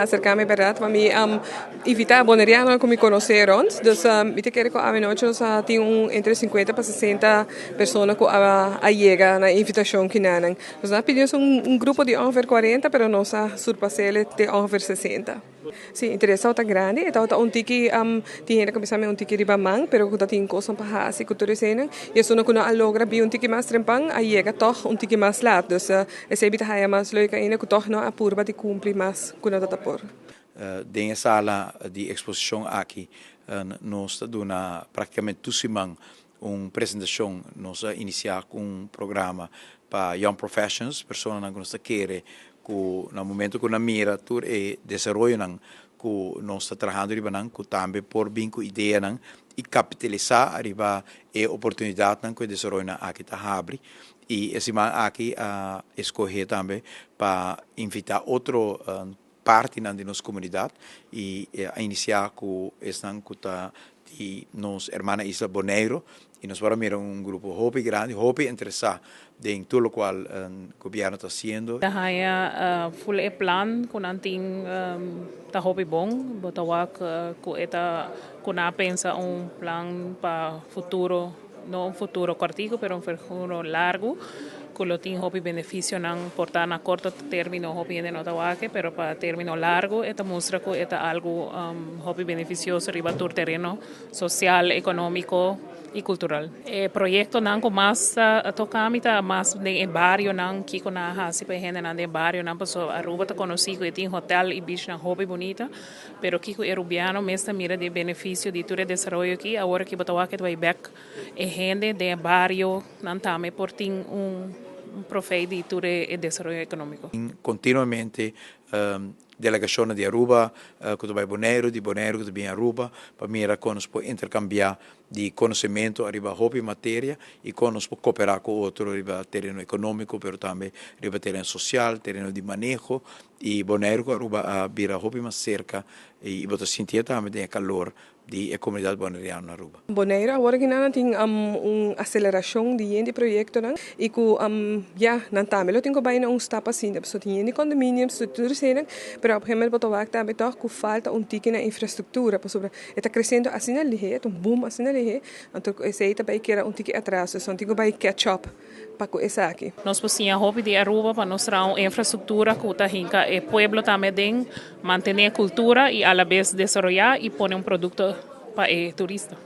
Acerca mi, berdad, pa mi invita boneriano cu mi conoce rond. Dus mi ta kere cu anochi nos tin un entre 50 pa 60 persona cu a yega na invitacion cu nan. Nos a pidi un grupo di ongeveer 40, pero nos a surpasa te ongeveer 60. Si, interes ta grandi, anto un tiki tin hende cuminsa un tiki riba man, pero cu tin cos pa haci cu tur esey. Y esun cu a logra bin un tiki mas trempan, a yega toch un tiki mas laat. Dus esey ta haya mas leuk ainda cu toch no a purba di cumpli mas cu nan ta por. Den sala di exposicion aki, nos ta duna practicamente tur siman un presentacion. Nos a inicia cu un programa pa young professionals, personanan cu nos kier cu na momento cu nan mira tur e desaroyo nan cu nos ta trahando riba nan, cu tambe por bin cu idea nan y capitalisa riba e oportunidad nan cu e desaroyo nan aki ta habri. Y e siman aki a scoge tambe pa invita otro parti nan di nos comunidad y a inicia cu esnan cu ta di nos hermana isla Boneiro y nos por a mira un grupo hopi grandi, hopi interesa den tur loke gobierno ta haciendo. Haya full e plan cu nan tin ta hopi bon, bo ta wak cu e ta cu nan a pensa un plan pa futuro, no un futuro cortico, pero un futuro largo, cu lo tin hopi beneficio nan por ta na corto termino hopi hende no ta wak, pero pa termino largo e ta mustra cu e ta algo hopi beneficioso riba tur tereno social, economico y cultural. E proyecto nan cu mas toca mi ta mas den bario nan, kico nan a hasi pa hende nan den bario nan, paso Aruba ta conoci cu tin hotel y beach nan hopi bunita, pero kico e rubiano mes ta mira di beneficio di tur e desaroyo aki. Awor cu bo ta wak bay back e hende den bario nan tambe por tin un profit di tur e desaroyo economico. Continuamente delegacion di Aruba, cu ta bay Boneiro, di Boneiro cu ta bin Aruba, pa mira con nos por intercambia di conocimento riba hopi materia y con nos por coopera cu otro riba tereno economico, pero tambe riba tereno social, tereno di maneho, y Boneiro cu Aruba a bira hopi mas cerca y bo ta sinti tambe den calor di comunidad boneriano na Aruba. Boneiro awor cu nan tin un aceleracion di proyecto nan y cu ja, nan tambe lo tin cu bay na un stap asina, so tin di condominiums, tur esey, pero op een gegeven moment bo ta wak tambe toch cu falta un tiki na infrastructura, pasobra e ta creciendo asina lihe, un boom asina lihe, anto esey tambe kier un tiki atras, so tin cu bay catch up pa cu esaki. Nos por siña hopi di Aruba pa nos traha un infrastructura cu ta hinca e pueblo tambe den mantene cultura y a la vez desaroya y pone un producto pa e turista.